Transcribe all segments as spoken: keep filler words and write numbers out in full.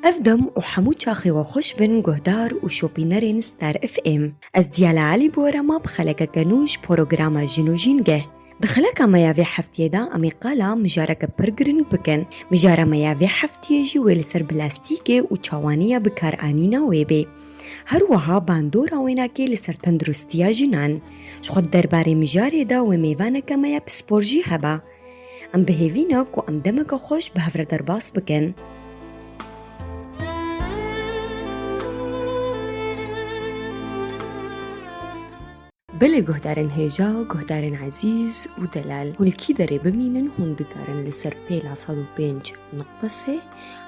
Ev dem û hemû çaxê we xweş bin guhdar û şopînerên Star F M. Ez Diyala Elî bi we re ma bi xelekeke nû ji programa Jin û Jîngeh. Di xeleka me ya vê heftiyê de em ê qala mijareke pir girîng bikin. Mijara me ya vê heftiyê jî wê li ser plastîkê û çawaniya bikaranîna wê bê. Her wiha bandora wênakê li ser tenduristiya jinan. Ji xwe di derbarê mijarê de wê mêvaneke me ya pispor jî heba. Em bi hêvî ne ku em demeke xweş bi hev re derbas bikin. Belê guhdarên hêja, guhdarên ezîz û delal, hûn li kî derê bimînin, hûn dikarin li ser pêla sed û pênc nuqta sê,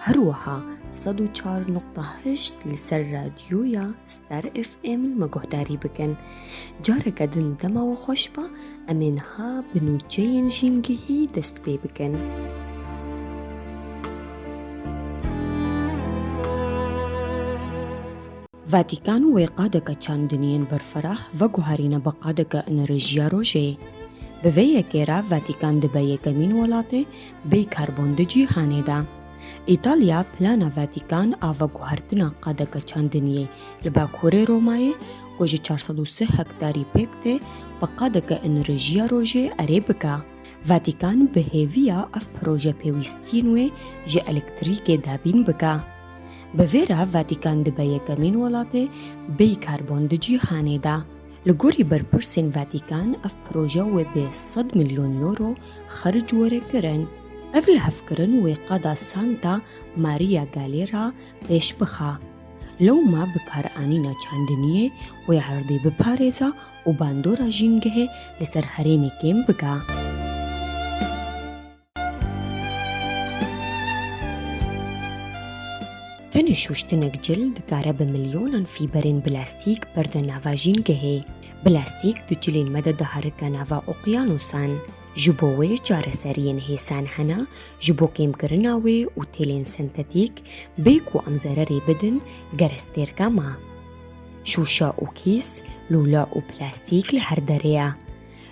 her wiha sed û çar nuqta heşt li ser radyoya Star F M li me guhdarî bikin. Careke din dema we xweş ba, em ê niha bi nûçeyên jîngehî dest pê bikin. Vatikan wê qadeke çandiniyên berferah veguherîne bi qadeke enerjiya rojê. Bi vê yekê re Vatikan dibe yekemîn welatê bêyî karbon di cîhanê de. Îtalya plana Vatikan a veguhertina qadeke çandiniyê li bakurê Romayê ku ji çar sed û sê hektarî pêk tê bi qadeke enerjiya rojê erê bike. Vatikan bi hêviya ev proje pêwîstiyên wê ji elektrîkê dabîn bike. Bi vê re Vatikan dibe yekemîn welatê bêyî karbon di cîhanê de. Li gorî berpirsên Vatikan ev proje wê bi sed milyon euro xerc were kirin. Ev lihevkirin wê qada Santa Maria Galera pêş bixe. Lewma bikaranîna çandiniyê wê erdê biparêze û bandora jîngehê li ser herêmê kêm bike. Tenê şûştinek cil dikare bi milyonan fîberên plastîk berde nava jîngehê. Plastîk di cilên me de diherike nava oqyanosan. Ji bo wê çareseriyên hêsan hene, ji bo kêmkirina wê û têlên sentetîk bê ku em zererê bidin gerestêrka me. Şûşe û kîs, lûle û plastîk li her derê ye.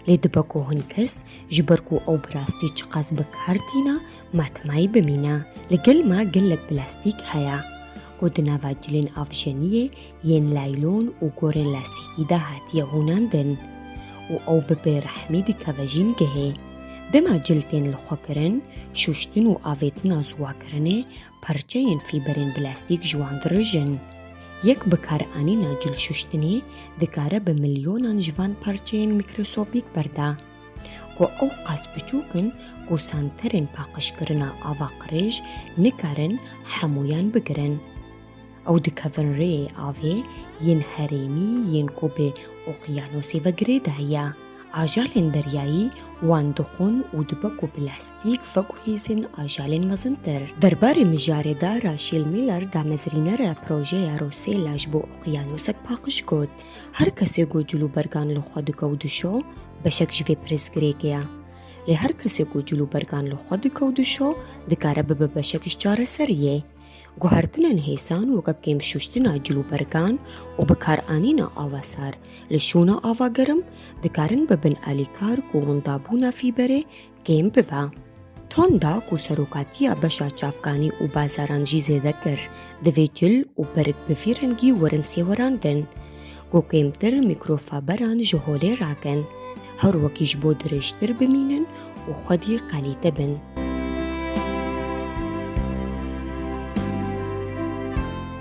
Lê dibe ku hin kes ji ber ku ew bi rastî çiqas bi kar tîne, matmayî bimîne. Li gel me gelek plastîk heye ku di nava cilên avjeniyê yên laylon û gorên lastîkî de hatiye hûnandin û ew bi bêrehmî dikeve jîngehê. Dema cil tên lixwekirin, şûştin û avêtina ziwakirinê, parçeyên fîberên plastîk ji wan dirijin. Yek bikaranîna cil şûştinê dikare bi milyonan ji van parçeyên mîkrosopîk berde, ku ew qas biçûk in ku santerên paqijkirina ava qirêj nikarin hemûyan bigirin. Ew dikevin rêyê avê yên herêmî yên ku bi oqyanosê ve girêdaye. Ajalên deryayî wan dixwin û dibe ku plastîk veguhêzin ajalên mezintir. Derbarê mijarê de Rachel Miller, damezrînera projeya Rosella ji bo oqyanosek paqij got, Her kesê ku cil û bergan li xwe dike û dişo, beşek ji vê pirsgirêkê ye. Lê her kesê ku cil û bergan li xwe dike û dişo, dikare bibe beşek ji çareseriyê. Guhertinên hêsan weke kêmşûştina cil û bergan û bikaranîna ava sar li şûna ava germ dikarin bibin alîkar ku windabûna fîberê kêm bibe. Tonda ku serokatiya beşa çavkanî û bazaran jî zêde kir, divê cil û berg bi vî rengî werin sêwerandin. Ku kêmtir mîkrofaberan ji holê rakin, her wekî ji bo dirêjtir bimînin û xwedî kalîte bin.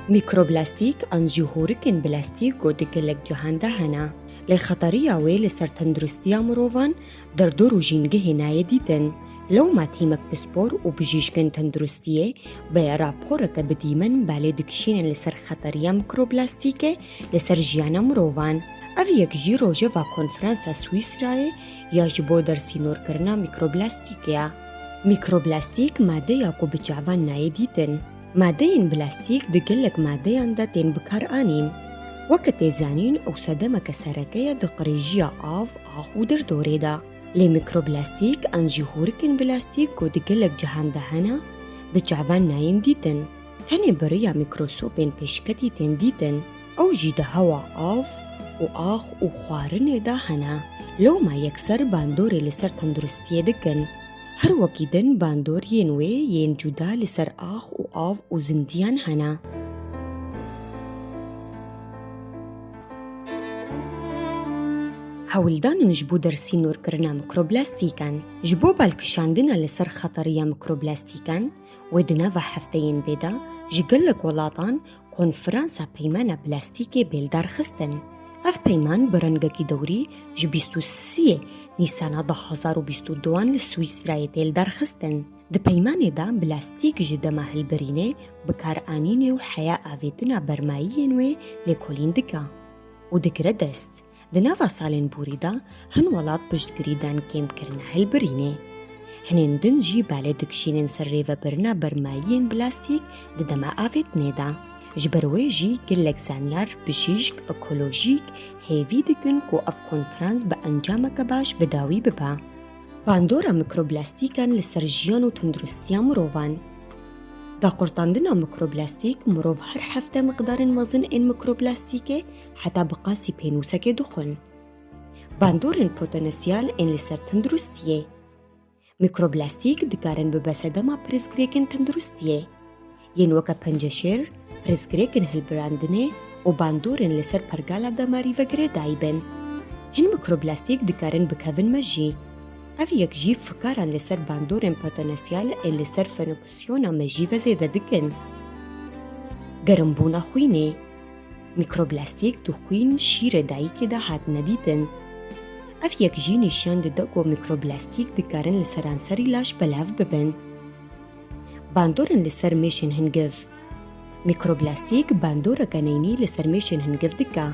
Mîkroplastîk an jî hûrikên plastîk ku di gelek cihan de hene, lê xeteriya wê li ser tenduristiya mirovan, derdor û jîngehê nayê dîtin. Lewma tîmek pispor û bijîşkên tenduristiyê bi raporeke bi dîmen balê dikişînin li ser xeteriya mîkroplastîkê li ser jiyana mirovan. Ev yek jî rojeva konferansa Swîsrayê ya ji bo dersînorkirina mîkroplastîkê ye. Mîkroplastîk madeya ku bi çavan nayê dîtin. Madeyên plastîk di gelek madeyan de tên bikaranîn. Weke tê zanîn, ew sedemeke sereke ye di qirêjiya av, ax û derdorê de. Lê mîkroplastîk an jî hûrikên plastîk ku di gelek cihan de hene, bi çavan nayên dîtin. Tenê bi rêya mîkrosopên pêşketî tên dîtin. Ew jî di hewa, av û ax û xwarinê de hene. Lewma yekser bandorê li ser tenduristiyê dikin. Her wekî din bandoriyên wê yên cuda li ser ax û av û zindiyan hene. Hewldanin ji bo dersînorkirina mikroplastîkan. Ji bo balkişandina li ser xeteriya mikroplastîkan, wê di nava hefteyên bê de ji gelek welatan konferansa Peymana Plastîkê bê lidarxistin. Ev peyman bi rengekî dewrî ji bîst û sê Nîsana du hazar û bîst û duan li Swîsrayê tê lidarxistin. Di peymanê de plastîk ji dema hilbirînê, bikaranînê û heya avêtina bermayiyên wê lêkolîn dike û digire dest. Di nava salên borî de hin welat piştgirî dan kêmkirina hilbirînê. Hinên din jî balê dikişînin ser rêvebirina bermayiyên plastîk di dema avêtinê de. Ji ber wê jî gelek zanyar, bijîşk, ekolojîk hêvî dikin ku ev konferans bi encameke baş bi dawî bibe. Bandora mikroplastîkan li ser jiyan û tenduristiya mirovan. Daqurtandina mikroplastîk, mirov her hefte miqdarên mezin ên mikroplastîkê heta bi qasî pênûsekê dixwin. Bandorên potansiyel ên li ser tenduristiyê. Mikroplastîk dikarin bibe sedema pirsgirêkên tenduristiyê, yên weke penceşêr, pirsgirêkên hilbirandinê û bandorên li ser pergala demarî ve girêdayî bin. Hin mikroplastîk dikarin bikevin mejî. Ev yek jî fikaran li ser bandorên potansiyel ên li ser fenoksiyona mejî ve zêde dikin. Gerimbûna xwînê. Mikroplastîk di xwîn, şîrê dayikê de hatine dîtin. Ev yek jî nîşan dide ku mikroplastîk dikarin li seranserî laş belav bibin. Bandorên li ser mêşên hingiv. Mikroplastîk bandoreke neynî li ser mêşên hingiv dike,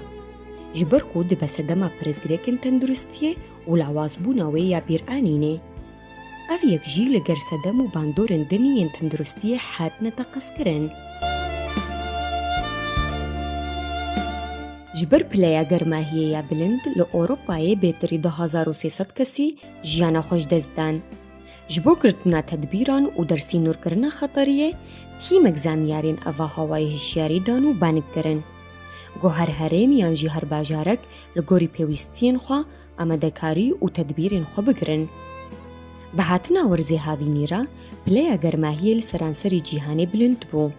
ji ber ku dibe sedema pirsgirêkên tenduristiyê û lawazbûna wê ya bîranînê. Ev yek jî li ger sedem û bandorên din yên tenduristiyê hatine teqezkirin. Ji ber pileya germahiyê ya bilind li Ewropayê bêtirî du hazar û sê sed kesî jiyana xwe ji dest dan. Ji bo girtina tedbîran û dersînorkirina xeteriyê, tîmek zanyarên avahawayê hişyarî dan û banik kirin ku her herêm yan jî her bajarek li gorî pêwîstiyên xwe amadekarî û tedbîrên xwe bigirin. Bi hatina werzê havînî re pileya germahiyê li seranserî cîhanê bilind bû.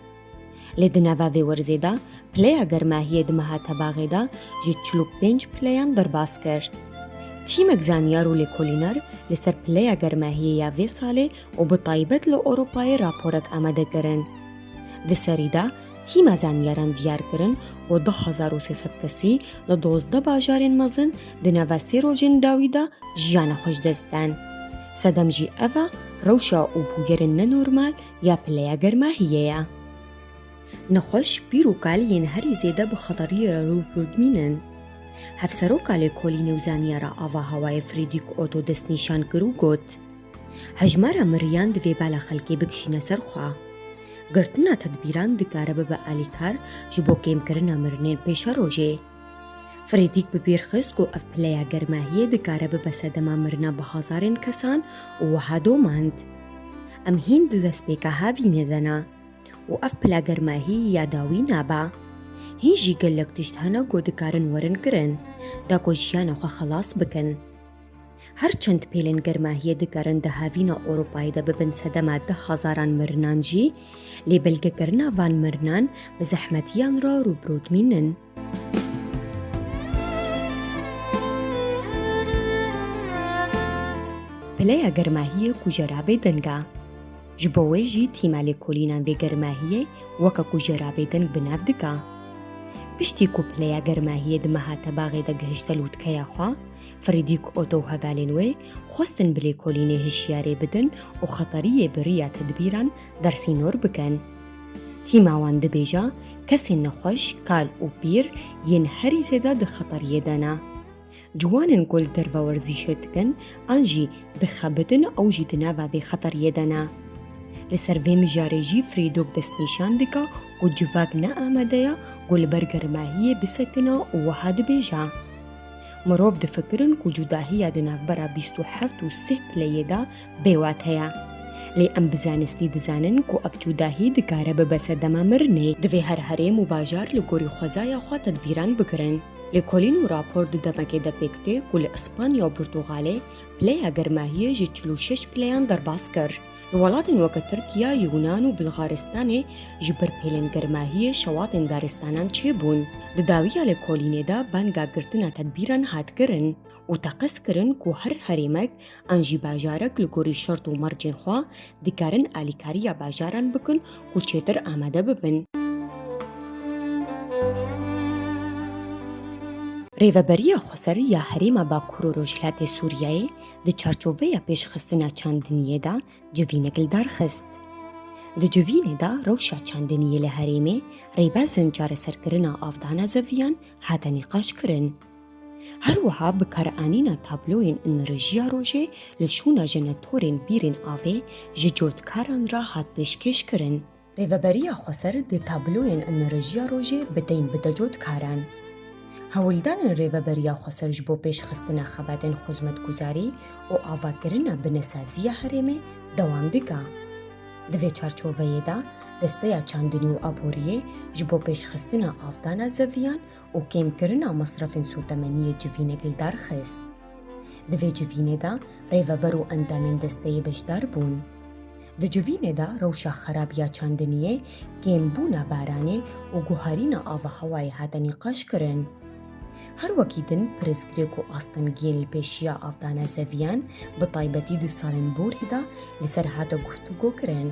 Lê di nava vê werzê de pileya germahiyê di meha tebaxê de ji çil û pênc pileyan derbas kir. Tîmek zanyar û lêkolîner li ser pileya germahiyê ya vê salê û bi taybet li Ewropayê raporek amade kirin. Di serî de tîma zanyaran diyar kirin ku du hezar û sê sed kesî li dozdeh bajarên mezin di nava sê rojên dawî de jiyana xwe ji dest dan. Sedem jî ev e, rewşa û bûyerên nenormal ya pileya germahiyê ye. Nexweş, pîr û kal yên herî zêde bi xeteriyê re rû bi rû dimînin. Hevseroka lêkolînê û zanyara avahawayê Fredîk Oto destnîşan kir û got, hejmara miriyan divê bala xelkê bikişîne ser xwe. Girtina tedbîran dikare bibe alîkar ji bo kêmkirina mirinên pêşerojê. Fredîk bi bîr xist ku ev pileya germahiyê dikare bibe sedema mirina bi hezarên kesan û wiha domand. Em hîn di destpêka havînê de ne û ev pila germahî ya dawî nabe. Hîn jî gelek tişt hene ku dikarin werin kirin, da ku jiyana xwe xelas bikin. Her çend pêlên germahiyê dikarin di havîna Ewropayê de bibin sedema deh hezaran mirinan jî, lê belgekirina van mirinan bi zehmetiyan re rû bi rû dimînin. Pileya germahiyê kujera bêdeng e. Ji bo wê jî tîma lêkolînan vê germahiyê weke kujera bêdeng bi nav dike. Piştî ku pileya germahiyê di meha tebaxê de gihişte lûtkeya xwe, Fredîk Oto û hevalên wê xwestin bi lêkolînê hişyarê bidin û xeteriyê bi riya tedbîran dersînor bikin. Tîma wan dibêje, kesên nexweş, kal û pîr yên herî zêde di xeteriyê de ne. Ciwanên ku li derve werzîşê dikin an jî dixebitin, ew jî di nava vê xeteriyê de ne. Li ser vê mijarê jî Fredîk destnîşan dike ku civak ne amade ye ku li ber germahiyê bisekine û wiha dibêje, mirov difikirin ku cudahiya di navbera bîst û heft û sih pileyê de bêwate ye. Lê em bi zanistî dizanin ku ev cudahî dikare bibe sedema mirinê. Divê her herêm û bajar li gorî xwezaya xwe tedbîran bigirin. Lêkolîn û rapor di demekê de pêk tê ku li Îspanya û Portugalê pileya germahiyê ji çil û şeş pileyan derbas kir. Li welatên weke Tirkiye, Yûnan û Bilxaristanê ji ber pêlên germahiyê şewatên daristanan çêbûn. Di dawiya lêkolînê de banga girtina tedbîran hat kirin û teqez kirin ku her herêmek an jî bajarek li gorî şert û mercên xwe dikarin alîkariya bajaran bikin ku çêtir amade bibin. Rêveberiya Xweser ya Herêma Bakur û Rojhilatê Sûriyeyê di çarçoveya pêşxistina çandiniyê de civînek li dar xist. Di civînê de rewşa çandiniyê li herêmê, rêbazên çareserkirina avdana zeviyan hate nîqaşkirin. Her wiha bikaranîna tabloyên enerjiya rojê li şûna jenetorên bîrên avê ji cotkaran re hat pêşkêşkirin. Rêveberiya Xweser dê tabloyên enerjiya rojê bi deyn bide cotkaran. Hewldanên Rêveberiya Xweser ji bo pêşxistina xebatên xizmetguzarî û avakirina binesaziya herêmê dewam dike. Di vê çarçoveyê de, Desteya Çandinî û Aboriyê ji bo pêşxistina avdana zeviyan û kêmkirina mesrefên sotemeniyê civînek li dar xist. Di vê civînê de rêveber û endamên desteyê beşdar bûn. Di civînê de rewşa xerab ya çandiniyê, kêmbûna baranê û guherîna avahewayê hate nîqaşkirin. Her wekî din pirsgirêk û astengiyên li pêşiya avdana zeviyan, bi taybetî di salên borî de li ser hate guftûgokirin.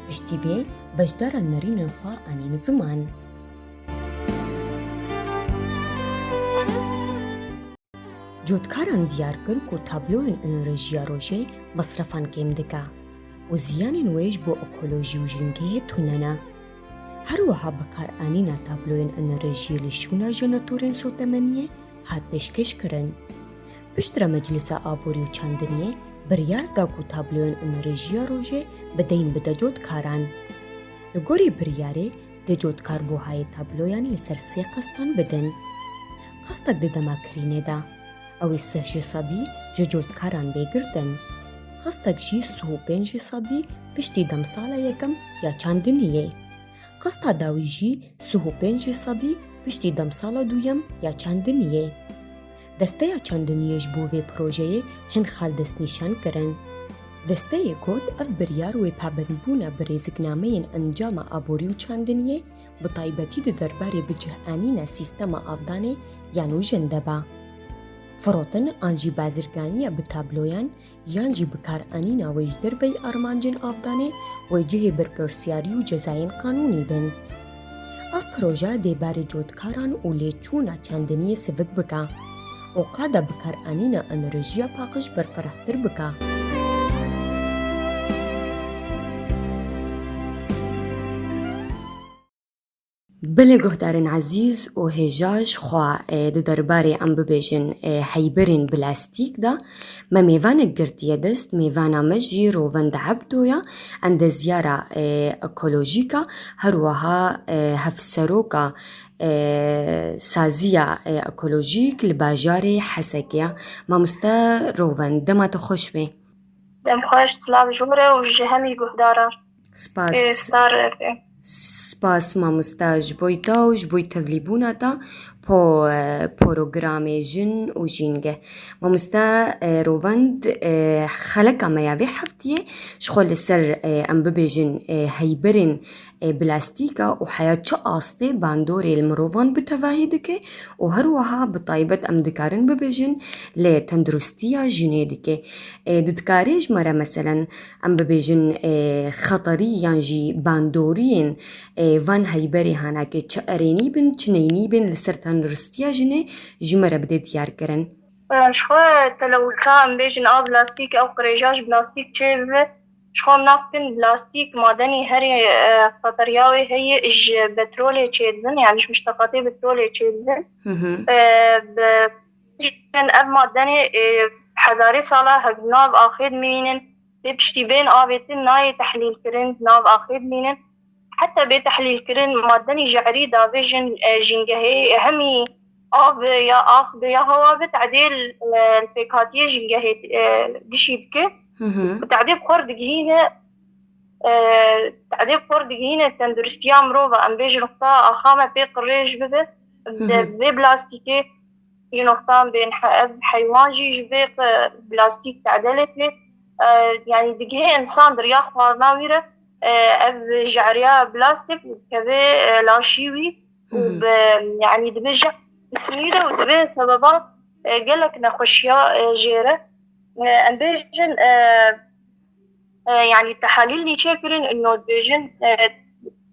Piştî vê beşdaran nerînên xwe anîn ziman. Cotkaran diyar kir ku tabloyên enerjiya rojê mesrefan kêm dike û ziyanên wê ji bo ekolojî û jîngehê tune ne. Her wiha bikaranîna tabloyên enerjiyê li şûna jenetorên sotemeniyê hat pêşkêşkirin. Piştre Meclisa Aborî û Çandiniyê biryar da ku tabloyên enerjiya rojê bi deyn bide cotkaran. Li gorî biryarê dê cotkar buhayê tabloyan li ser sê qestan bidin. Qestek di dema kirînê de, ew ê sih ji sedî ji cotkaran bê girtin. Qestek jî sih û pênc ji sedî piştî demsala yekem ya çandiniyê. Qesta dawî jî sih û pênc ji sedî piştî demsala duyem ya çandiniyê. Desteya çandiniyê ji bo vê projeyê hin xal destnîşan kirin. Desteyê got, ev biryar wê pabendbûna bi rêziknameyên encama aborî û çandiniyê, bi taybetî di derbarê bicihanîna sîstema avdanê ya nûjen de be. Firotin an jî bazirganiya bi tabloyan yan jî bikaranîna wê ji derveyî armancên avdanê wê cihê berpirsiyarî û cezayên qanûnî bin. Ev proje dê barê cotkaran û lêçûna çandiniyê sivik bike û qada bikaranîna enerjiya paqij berfirehtir bike. Belê guhdarên ezîz û hêja ji xwe, e, di derbarê em bibêjin, e, heyberên plastîk de me mêvanek girtiye dest. Mêvana me jî Rovend Ebdo ya, endezyara, e, ekolojîk a, her wiha, e, hevseroka, e, saziya, e, ekolojîk li bajarê Hesekê ya. Mamoste Rovend, dema te xweş be. Dem xweş, silav ji we re û ji hemî guhdaran. Spas. Ê, Star F M. Spas mamoste ji bo te û ji bo tevlîbûna te po, e, programê Jin û Jîngeh. Mamoste, e, Rovend, e, xeleka me ya vê heftiyê ji xwe li ser, e, em bibêjin, e, heyberên, e, plastîk a û heya çi astê bandorê li mirovan bi tevahî dike û her wiha bi taybet em dikarin bibêjin lê tenduristiya jinê dike. E, di dikarê ji me re meselen em bibêjin, e, xeterî yan jî bandoriyên, e, van heyberê hanakê çi erênî bin, çi neynî bin li ser tenduristiya jinê ji me re bide diyarkirin. Ji xwe telewulka em bêjin a plastîk ew qirêja ji plastîk çêbibe. Ji xwe em nas dikin plastîk madenî herî, e, xeteriya wê heye ji petrolê çêdibin, yani ji muşteqatê petrolê çêdibin. Hı hı. E, bi, ev madenê, e, hezarê sala hev nav axê dimînin. Lê piştî bên avêtin nayê tehlîlkirin, nav axê dimînin. Heta bê tehlîlkirin, madenî jehrî davêjin, e, jîngehê, hemî av be ya ax be ya hewa be, tedê li, e, li pêkhatiyê jîngehê, e, gişî dike. Hı hı. Û tedê bi xwe re digihîne, e, tedê bi xwe re digihîne tenduristiya mirova, em bêjin xwe axa me pê qirêj bibe. Hı hı. Vê plastîkê jî noxtan bên he-, ev heywan jî ji vê qe-, plastîk tedelê tê. E, yanî digihê insan di riya xwarina wî re, e, ev jeriya plastîk û dikeve, e, laşî wî û Hı hı. bi, yanî dibe jeh cisimî de û dibe sebeba, e, gelek nexweşiya, e, jê re. E, em bêjin, e, e, yanî tehalîl nî çêkirin, ino dibêjin, e,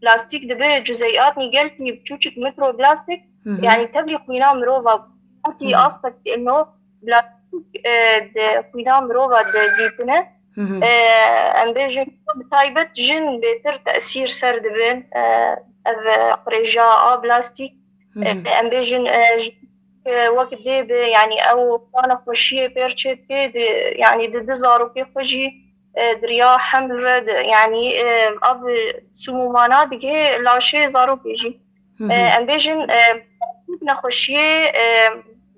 plastîk dibe cuzeyatnî gelkî biçûçik mikroplastîk, Hı hı. yanî tevlî xwîna mirova, Hı hı. astek ino plastîk, e, di xwîna mirova de dîtine. Hı hı. E, em bêjin bi taybet jin bêtir tesîr ser dibin, e, ev qirêja a plastîk. Hı hı. E, em bêjin, e, ji, e, wek dê bi, yanî ew xwe nexweşiyê pêr çêdike, di, yanî di, di zarokê xwe jî, e, di riya heml re, di, yanî, e, ev sumûmana digihê laşê zarokê jî. Hı hı. E, em bêjin, e, nexweşiyê, e,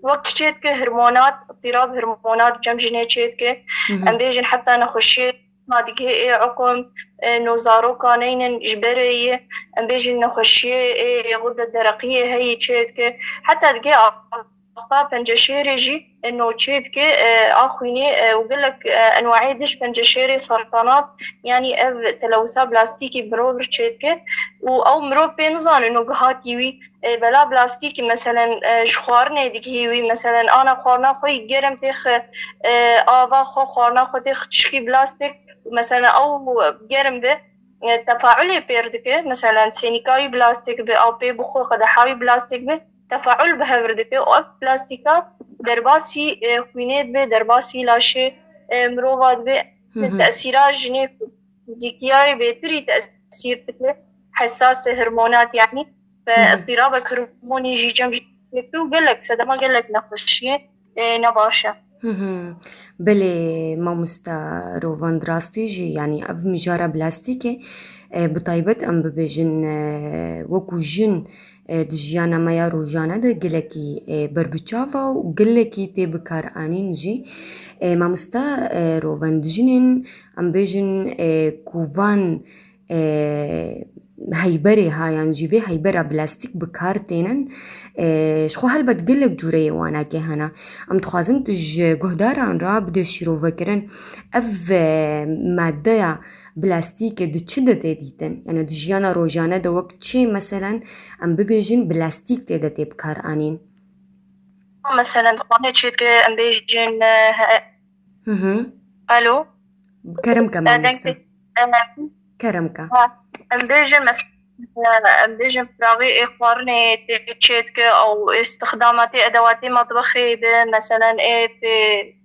wek çêdike hormonat, îtîrab hormonat cem jinê çêdike. Hı hı. Em bêjin heta nexweşiyê ma digihê ê uqum, e, no zaroka neynin ji berê yê, em bêjin nexweşiyê ê xurda dereqiyê heyî çêdike. Heta digihê asta penceşêrê jî, e, no çêdike, e, a xwînê, e, û gelek, e, enwayê diş penceşêrê sertanat, yanî ev telewisa plastîkî mirov çêdike û ew mirov pê nizane no gihatî wî, e, bela plastîkî, meselen, e, ji xwarinê digihî wî, meselen, ana xwarina xwe yî germ têxe, e, ava xwe, xwarina xwe têxe tişkî plastîk, û, meselen, ew germ be, e, tefaulê pêr dike, meselen, sênîka wî plastîk be, ew pê bixwe, qedeha wî plastîk be, tefaul bi hev re dike û ev plastîka derbasî, e, xwînê dibe, derbasî laşê, e, mirova dibe. Hı hı. Tesîra jinê ku fizîkiyayê bêtirî tesîr dike, hesas e hormonat, yanî, ve Hı hı. îtîrabek hormonî jî cem jî û gelek sedema gelek nexweşiyê, e, ne baş e. Hı hı. Belê mamosta Rovan, rastî jî, yanî ev mijara plastîkê, e, bi taybet em bibêjin, e, wekû jin, e, di jiyana me ya rojane de gelekî, e, berbiçav e û gelekî tê bikaranîn jî. E, mamosta, e, Rovan, di jinên, em bêjin, e, ku van, e, heyberê ha yan jî vê heybera plastîk bi kar tênin, e, ji xwe helbet gelek cûreyê wanakê hene. Em dixwazin tu ji guhdaran re bidê şîrovekirin. Ev, e, maddeya plastîkê di çi de tê dîtin? Yani di jiyana rojane de wek çê, meselen, em bibêjin plastîk tê de tê bikaranîn? Meselen, di xwarinê çê dike, em bêjin, e, he-, Hı hı. Alo? Kerem ke, E, deng mamoste. tê-, e, Kerem ke. Ha, em bêjin, mes-, e, em bêjin, firaxî ê xwarinê tê çê dike, ew istixdama tê edewatê metbexê be, meselen, ê tê,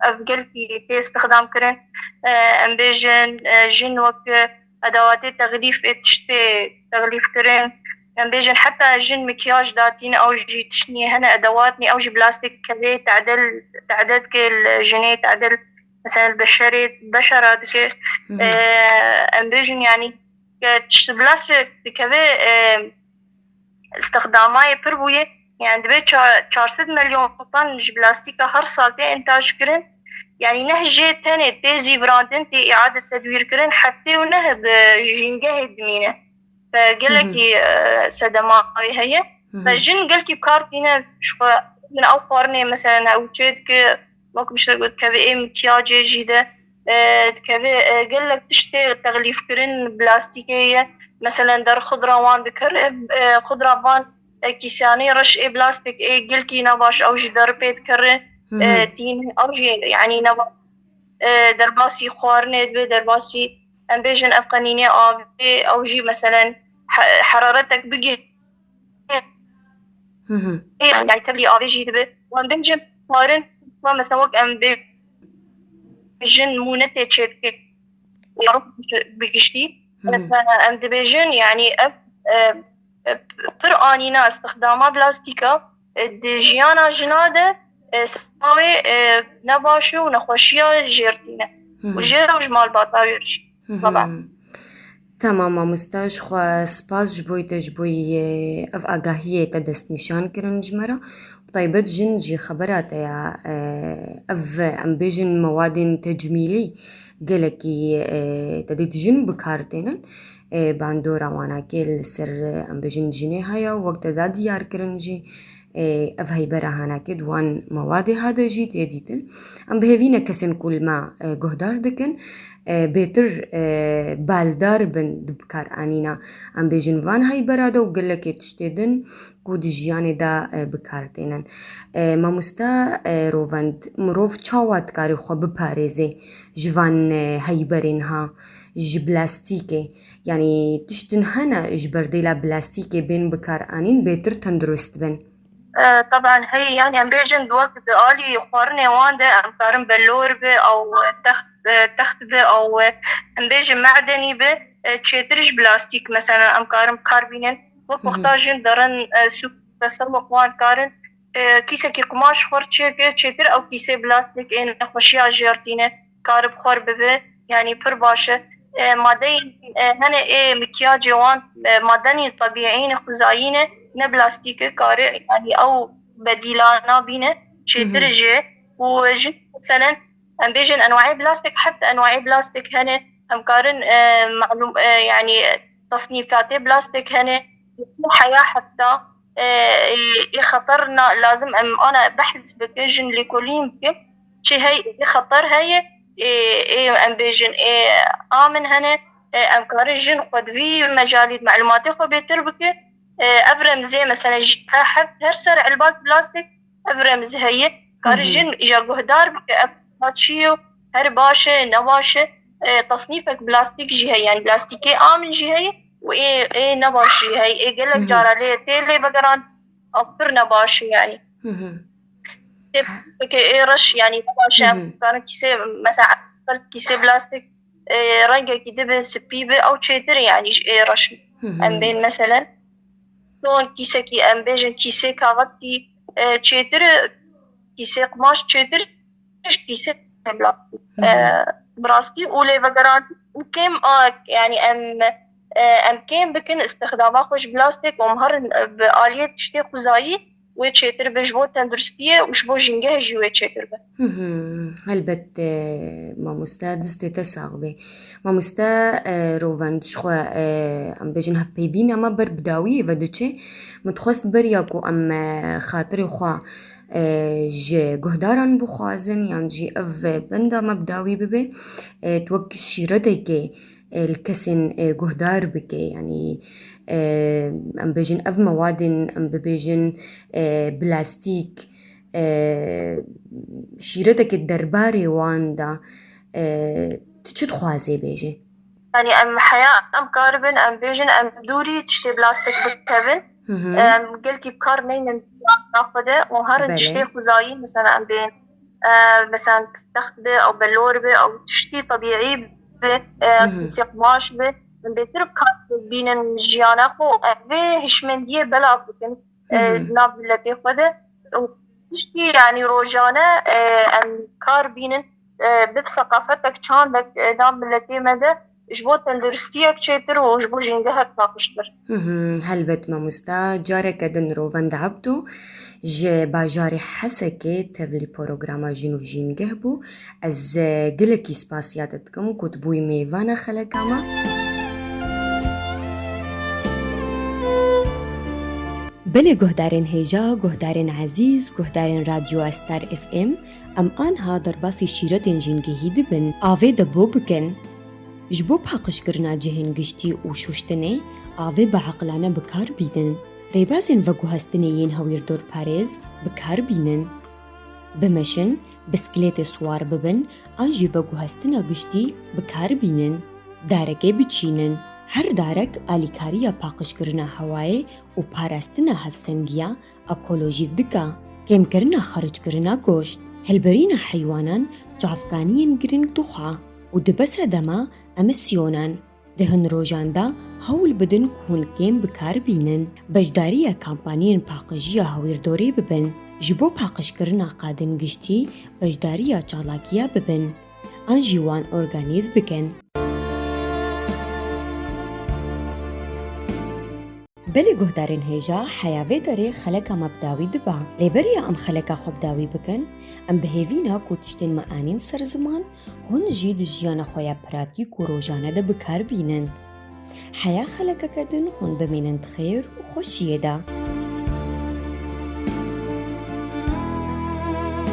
ev gelkî tê istixdam kirin. E, em bêjin, e, jin wek edewatê texlîf ê tiştê texlîf kirin. Em bêjin heta jin mikyaj datîn, ew jî tişt nî, hene edewat nî, ew jî plastîk kevê tedel, tede dike li jinê tedel, mesela li beşerê, beşera dike. Hı hı. Ee, em bêjin, yanî, ke tişt plastîk dikeve, ee, istixdamayê pir bûye. Yani dibe ça-, çar sed milyon ton ji plastîka her sal tê întaj kirin. Yani neh jê tenê tê zîvirandin, tê îade tedwîr kirin, heftê û neh di jîngehê dimîne. Ve gelekî, Hı hı. e, sedema wê heye. Hı hı. Ve jin gelkî bi kar tîne ji xwe, min ew xwarinê, mesela, ew çê dike, wek min ji te got, kevê ê mikyacê jî de, e, dikeve, e, gelek tiştê texlîf kirin, plastîkê ye. Mesela, der xudra wan dikir, e, e, xudra van, e, kîsyanê reş ê plastîk ê gelkî nebaş, ew jî der pê dikir, Hı hı. e, tîn, ew jî, yani, nebaş, e, derbasî xwarinê dibe, derbasî, em bêjin, ev qenînê avê, ew jî, meselen, he-, heraretek bigihê, Hı hı. yani, tevlî avê jî dibe. Wan bêjin, xwarin, wan, mesela, wek em bêjin, mûne tê çêdike, bi giştî. Hı hı. Em dibêjin, yani, ev, e, e, pir anîna istixdama plastîka, e, di jiyana jina de, e, sewê, e, nebaş û nexweşiya jêr tîne. Hı hı. Û jêr û ji malbata wê jî. Hı hı. Baba. Tamam, mamoste, ji xwe spas ji bo te, ji bo, e, ev agahiyê te destnîşan kirin ji me re. Bi taybet jin jî xebera te ya, e, ev, em bêjin, mewadên tecmîlî gelekî, e, te dît jin bi kar tênin. E, bandora wanakê li ser, e, em bêjin jinê heye û wek te da diyar kirin jî, e, ev heybera hanakê di wan mewadê ha de jî tê dîtin. Em bi hêvî ne kesên ku li me, e, guhdar dikin, e, bêtir, e, baldar bin di bikaranîna, em bêjin, van heybera de û gelekê tiştê din ku di jiyanê de, e, bi kar tênin. E, mamoste, e, Rovend, mirov çawa dikarê xwe biparêzê ji van, e, heyberên ha, ji plastîkê? Yanî tiştin hene ji ber dêla plastîkê bên bikaranîn bêtir tendurist bin? E, taban heye, yanî em bêjin wek di alî xwarinê wan de em karin belor bi, ew text, e, text bi, ew, e, em bêjin me'denî bi, e, çêtir ji plastîk, meselen, em karin bi kar bînin. Wek Hı hı. wexta jin derin, e, sûk, tesemmuq wan karin, e, kîsekî qumaş xwar çêke, çêtir ew kîsê plastîk ê nexweşiya jêr tîne, kar bi xwar bibe, yanî pir baş e. E, madeyên, e, hene ê mikyacê wan, e, madenî tebîî ne, xwezayî ne, ne plastîk e, kare, yanî ew bedîla nabîne, çêtir Hı hı. jê. Û jin, meselen, em bêjin enwayê plastîk, heft enwayê plastîk hene, em karin, e, malûm, e, yanî tesnîfatê plastîk hene, heya hefta, e, e, ê xeter na, lazim em ana behs bikin, jin lêkolîn bikin, çi hey, ê xeter heye, ê, ê, em bêjin, ê, amin hene, e, em karin jin xwe di vî mecalî de malûmatê xwe bêtir bike. E, ev remzê, meselen, ji her, her ser elbak plastîk, ev remz heye. Kare Hı hı. jin ja guhdar bike, ev çi ye, her baş e, ne baş e. E, tesnîfek plastîk jî heye, yanî plastîkê amin jî heye û ê, ê ne baş jî heye. Ê gelek Hı hı. cara lê tê lê vegeran, ew pir ne baş e, yanî. Hı hı. Tê pike ê reş, yanî ne baş e. Hı hı. Em karin kîsê, mesela, kîsê plastîk, e, rengekî dibe spî bi, ew çêtir e, yanî ji ê reş. Hı hı. Em bên, meselen, Son kîsekî, em bêjin kîsê kaxetî, e, çêtir e, kîsê qumaş çêtir, kîsê plastîk. Hı hı. E, bi rastî û lêvegeran û kêm a, yanî em, e, em kêm bikin îstixdama xwe ji plastîk û em herin, e, bi aliyê tiştê xwezayî wê çêtir be ji bo tenduristiyê û ji bo jîngehê jî wê çêtir be. Hı hı. Helbet, e, mamoste, destê te sax be. Mamoste, e, Rovend, ji xwe, e, em bêjin hevpeyvîna me ber bi dawiyê ve diçe. Min dixwest beriya ku em, e, xatirê xwe, e, ji guhdaran bixwazin, yan jî ev benda me bi dawî bibe. E, tu wek şîretekê, e, li kesên, e, guhdar bike, yanî, e, em bêjin ev mewadên, em bibêjin, e, plastîk, e, şîreteke derbarê wan de, e, tu çi dixwazê bêjê? Yanî em heya, em karibin, em bêjin, em dûrî tiştê plastîk bikevin. Hı hı. Em gelkî bi kar neynin xwe de û herin Belê. tiştê xwezayî, mesela em bên, e, mesela text be, ew belor be, ew tiştî tebîî be, e, Hı hı. kîsê qumaş be. Em bêtir bi kar bînin jiyana xwe, em vê hişmendiyê belav bikin. e, Hı hı. nav miletê xwe de. Û tiştî, yanî rojane, e, em kar bînin, e, bi seqafetek çandek, e, nav miletê me de ji bo tenduristiyek çêtir û ji bo jîngehek paqijtir. Hı hı, helbet mamoste, careke din Rovend Ebdo ji bajarê Hesekê tevlî programa Jin û Jîngeh bû. Ez, e, gelekî spasiya te dikim ku tu bûyî mêvana xeleka me. Belê guhdarên hêja, guhdarên ezîz, guhdarên Radyoya Star F M, em anha derbasî şîretên jîngehî dibin. Avê de bo bikin. Ji bo paqijkirina cihên giştî û şûştinê, avê bieqilane bi kar bînin. Rêbazên veguhestinê yên hewîrdorparêz bi kar bînin. Bimeşin, bisikletê siwar bibin an jî veguhestina giştî bi kar bînin. Darekê biçînin. Her darek alîkariya paqijkirina hewayê û parastina hevsengiya ekolojîk dike. Kêmkirina xerckirina goşt, hilbirîna heywanan çavkaniyên girîng dixwe û dibe sedema emîsyonan. Di hin rojan de hewl bidin ku hûn kêm bi kar bînin. Beşdariya kampaniyên paqijiya hewîrdorê bibin. Ji bo paqijkirina qadên giştî beşdariya çalakiya bibin. An jî wan organîz bikin. Belê guhdarên hêja, heya vê derê xeleka me bi dawî diba. Lê beriya em xeleka xwe bi dawî bikin, em bi hêvî ne ku tiştên me anîn ser ziman, hûn jî di jiyana xwe ya pratîk û rojane de bi kar bînin. Heya xelekeke din hûn bimînin di xêr û xweşiyê de.